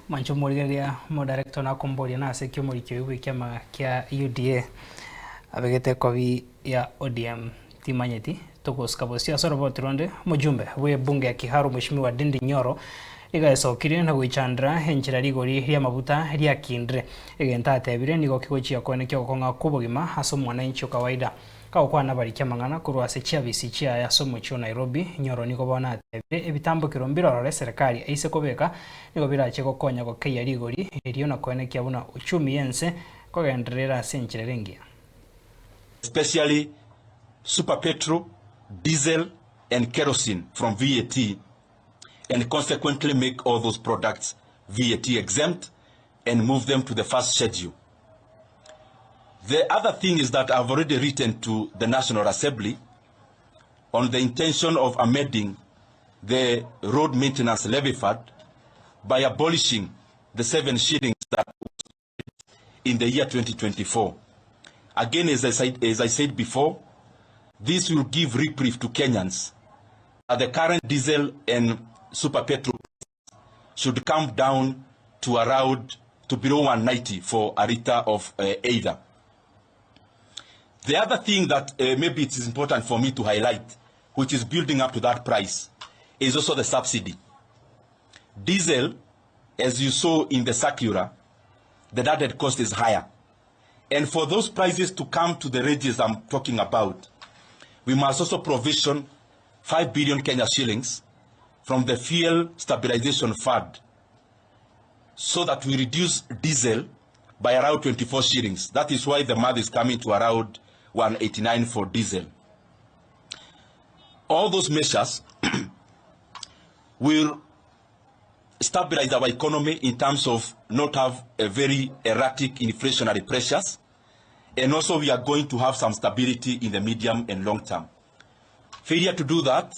Mwanche omorigereria omodirector nakomboria nase ki omoriki oyio bw'ekiama kia UDA abegete ekobi ya ODM timanyeti togosika bosio ase oroboti ronde omojumbe bwe ebunge ya Kiharu Mheshimiwa Ndindi Nyoro iga esokirie na goichandera enchera rigori ri'amabuta riakindire egento atebire nigo kigochia koenekia ogokong'a kw'obogima ase omwananchi o kawaida. Kagokwana abariki amang'ana korwa ase chiabisi chiaye ase omochie o Nairobi, Nyoro nigo bono atebire ebitambokero mbirorore eserekari eise kobeka nigo birache gokonya gokeyia rigori erio na koenekia buna uchumi y'ense nkogenderera ere ase enchera ere engiya. Especially super petrol, diesel and kerosene from VAT and consequently make all those products VAT exempt and move them to the first schedule. The other thing is that I've already written to the National Assembly on the intention of amending the road maintenance levy fund by abolishing the 7 shillings that was in the year 2024. Again, as I said before, this will give reprieve to Kenyans that the current diesel and super petrol should come down to around to below 190 for a litre of either. The other thing that maybe it is important for me to highlight, which is building up to that price, is also the subsidy. Diesel, as you saw in the circular, the added cost is higher. And for those prices to come to the ranges I'm talking about, we must also provision 5 billion Kenya shillings from the fuel stabilization fund so that we reduce diesel by around 24 shillings. That is why the math is coming to around 189 for diesel. All those measures will stabilize our economy in terms of not have a very erratic inflationary pressures, and also we are going to have some stability in the medium and long term. Failure to do that,